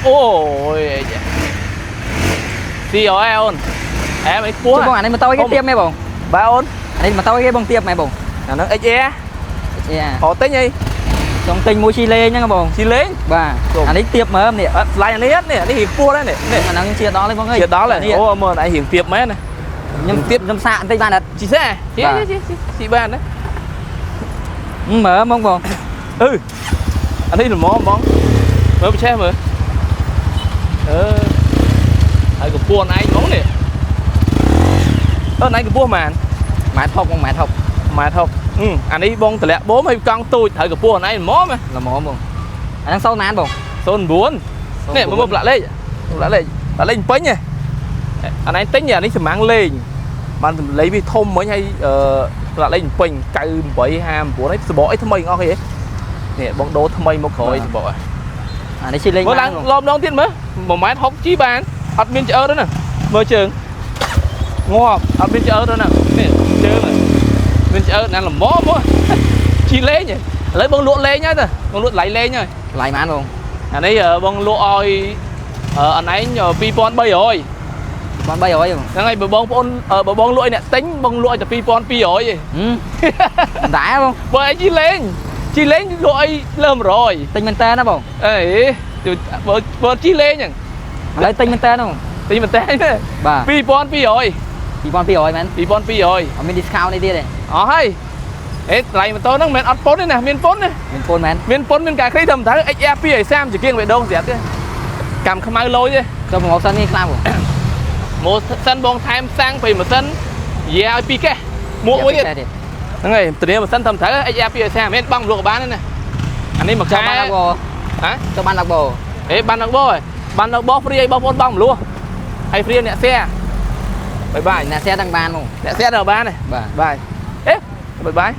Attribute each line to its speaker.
Speaker 1: អូយស៊ីអើអូនអែមិនខ្ពស់
Speaker 2: ចុះបងអានេះម៉ូតូគេទៀបមែនបង
Speaker 1: បាទអូន
Speaker 2: អានេះម៉ូតូគេបងទៀបមែនបង
Speaker 1: អាហ្នឹង XR
Speaker 2: អេ
Speaker 1: ហៅទិញអី
Speaker 2: ចង់ទិញមួយជីលេងហ្នឹងបង
Speaker 1: ជីលេង
Speaker 2: បាទអានេះទៀបមើលនេះ
Speaker 1: អត់ស្លាញ់អានេះនេះនេះរៀងខ្ពស់ដែរនេះនេះ
Speaker 2: អាហ្នឹងជាដល់ហើយបងអើយ
Speaker 1: ជាដល់ហើយអូមើលឯងរៀងទៀបមែនណា
Speaker 2: ខ្ញុំទៀបខ្ញុំសាកបន្តិចបានអត់
Speaker 1: ជីសាជីជីជីបានណា
Speaker 2: មើលហ្មងបង
Speaker 1: អឺអានេះល្មមបងមើលប្រឆេះមើលអឺហើយកម្ពស់ឯងហ្មងនេះអឺឯងកម្ពស់ប៉ុន្មាន
Speaker 2: ម៉ែត្រ60បងម៉ែត្រ60
Speaker 1: ម៉ែត្រ60អានេះបងតម្លាក់បូមហើយកង់ទូចត្រូវកម្ពស់ឯងល្មម
Speaker 2: ល្មមបងអាហ្នឹងសូន្យប៉ុន្មានបង
Speaker 1: 09នេះមើលប្រឡាក់លេខប្រឡាក់លេខប្រឡាក់លេខពេញហ៎អានេះទិញអានេះសម្ាំងលេងបានសម្លេងវាធំមិញហើយអឺប្រឡាក់លេខពេញ98 59ហើយសបកអីថ្មីអស់គេនេះបងដូរថ្មីមកក្រោយសបក
Speaker 2: អានេះជីលេង
Speaker 1: មើលឡើងលំដងទៀតមើល1ម៉ែត្រ60ជីបានអត់មានឆ្អើទេណាមើលជើងងាប់អត់មានឆ្អើទេណានេះជើងមានឆ្អើណាល្មមមកជីលេងឥឡូវបងលក់លេងហើយទៅបងលក់តម្លៃលេងហើយ
Speaker 2: ថ្លៃប៉ុន្មានបង
Speaker 1: អានេះបងលក់ឲ្យអនឯង2300
Speaker 2: 2300បង
Speaker 1: ហ្នឹងហើយបើបងប្អូនបើបងលក់ឲ្យអ្នកទិញបងលក់ឲ្យតែ2200ទេ
Speaker 2: មិនដែរបង
Speaker 1: បើឲ្យជីលេងជីលេងលក់ឲ្យលើ100
Speaker 2: ទិញមែនតើណាបង
Speaker 1: អេបើបើជីលេងហ្នឹង
Speaker 2: ឥឡូវទិញមែនតើណាបង
Speaker 1: ទិញមែនតើ
Speaker 2: បាទ
Speaker 1: 2200
Speaker 2: 2200មែន
Speaker 1: 2200
Speaker 2: អត់មាន discount នេះទៀតទេ
Speaker 1: អស់ហើយអេតម្លៃម៉ូតូហ្នឹងមិនមែនអត់ពន្ធទេណាមានពន្ធណា
Speaker 2: មានពន្ធមែន
Speaker 1: មានពន្ធមានការគ្រីត្រឹមត្រូវ XR 230ជាគៀងបេះដូងស្រាប់ទេកម្មខ្មៅលយទេ
Speaker 2: ចូលប្រម៉ូសិននេះខ្លះបង
Speaker 1: ម៉ូសិនបងថែមសាំងពីម៉ាស៊ីនយាឲ្យពីរកេះមួកមួយទៀតហ្នឹងហើយធានាម៉ាស៊ីនត្រឹមត្រូវ XR 230មានបងលក់ក៏បានដែរណាអានេះមួយខែ
Speaker 2: ចូលបានដល់ប
Speaker 1: ហ៎
Speaker 2: ចូលបានដល់ប
Speaker 1: អេបានដល់បហ៎បានដល់ប free ឲ្យបងប្អូនបងមលួសហើយ free អ្នក share បាយបាយ
Speaker 2: អ្នក share ទាំងបានមក
Speaker 1: អ្នក share ដល់បានទេ
Speaker 2: បាទ
Speaker 1: បាយអេបាយបាយ